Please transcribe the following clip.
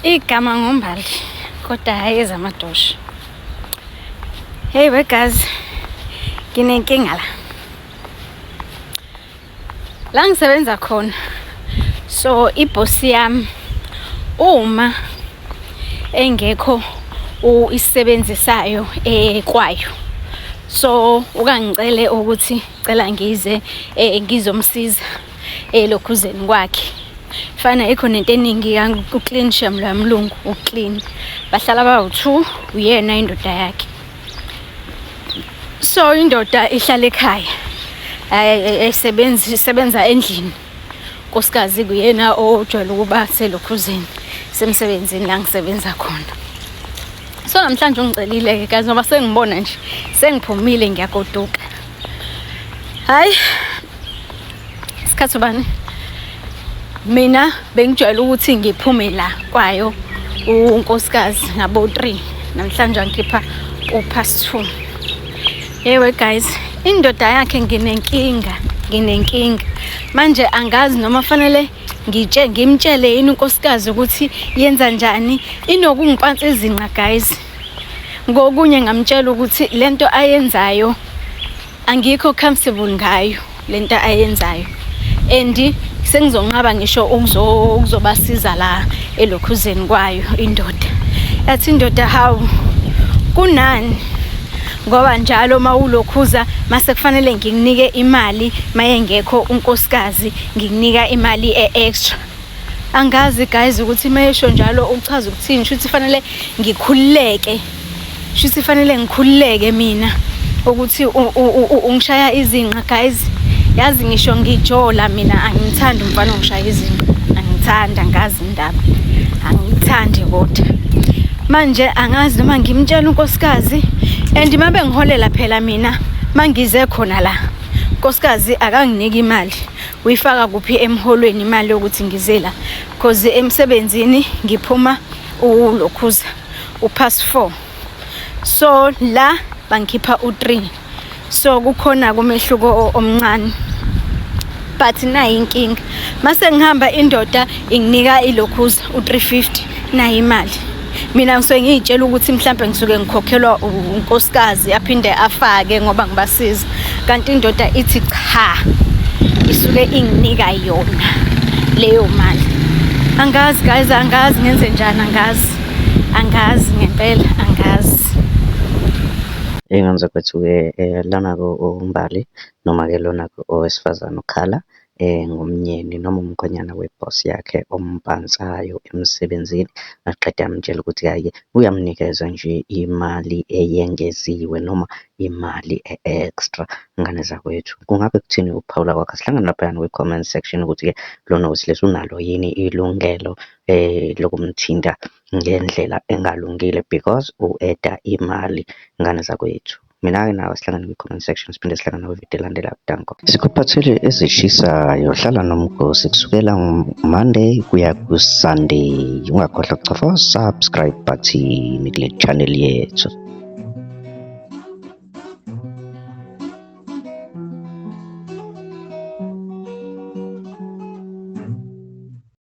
Igama ngombali kodwa hhayi ezamadosha. Hey wegazi, nginenkinga la. La ngisebenza khona. So ibhosi yami uma engekho isisebenzi sayo ekwayo. So ukangicele ukuthi cela ngize ngizomsiza elokhuzeni kwakhe. Fana ikho nento eningi u-clean shem lo mlungu u-clean. Bahlala bawu-two uyena indoda yakhe. So indoda ihlala ekhaya. Ayisebenzi isebenza endlini. Nkosikazi kuyena ojwayele ukuba selokhuzeni semsebenzini la ngisebenza khona. So namhlanje ungicelile-ke guys ngoba sengibona nje sengiphumile ngiyagoduka. Hayi isikhathi ubani mina bengijwayele ukuthi ngiphume la kwayo unkosikazi ngabo 3 namhlanje angikhipha u-past 2. Yewe guys, indoda yakhe nginenkinga, nginenkinga. Manje angazi noma fanele ngitshe ngimtshele yini unkosikazi ukuthi yenza njani inokungimpansa izinqa guys. Ngokunye ngamtshela ukuthi lento ayenzayo angikho comfortable ngayo lento ayenzayo and sengizonqaba ngisho ukuzobasiza la elokhuzeni kwayo indoda. Yathi indoda hawu kunani ngoba njalo uma ulokhuza mase kufanele ngikunike imali mayengekho unkosikazi ngikunika imali e-extra. Angazi guys ukuthi mayesho njalo uchaza ukuthini, shuthi fanele ngikhululeke, shuthi fanele ngikhululeke mina ukuthi ungishaya izinqa guys. Yazi ngisho ngijola mina angithandi umfana ongishaya izinqa, angithandi, angazi indaba, angithandi kodwa manje angazi noma ngimtshela unkosikazi and uma bengiholela phela mina mangize khona la unkosikazi akanginiki imali, uyifaka kuphi emholweni imali yokuthi ngize la, cause emsebenzini ngiphuma ulokhuza u-past 4, so la bangikhipha u-3, so kukhona kumehluko omncane. But nayi inkinga, mase ngihamba indoda inginika ilokhuza u-350 nayi imali. Mina ngisuke ngiyitshela ukuthi mhlambe ngisuke ngikhokhelwa unkosikazi aphinde afake ngoba ngibasiza, kanti indoda ithi cha, isuke inginika yona leyo mali. Angazi guys, angazi ngenze njani, angazi, angazi ngempela, angazi. Iy'ngane zakwethu-ke lana-ke uMbali noma-ke lona-ke owesifazane ukhala ngomnyeni noma umkhwenyana webhosi yakhe ompansayo emsebenzini. Aqede amtshela ukuthi hhayi-ke uyamnikeza nje imali eyengeziwe noma imali e-extra. Ngane zakwethu, kungabe kuthini ukuphawula kwakho? Asihlangane laphayana kwi-comment section ukuthi-ke lona wesilisa unalo yini ilungelo lokumthinta ngendlela engalungile because u-add-a imali, ngane zakwethu. Mina-ke nawe sihlangane kwi-comment section, siphinde sihlangane kwividiyo elandelayo. Danko. Sikuphathele ezishisayo, hlala nomgosi kusukela Monday kuya ku-Sunday. Ungakhohlwa ukucofa subscribe button kule channel yethu.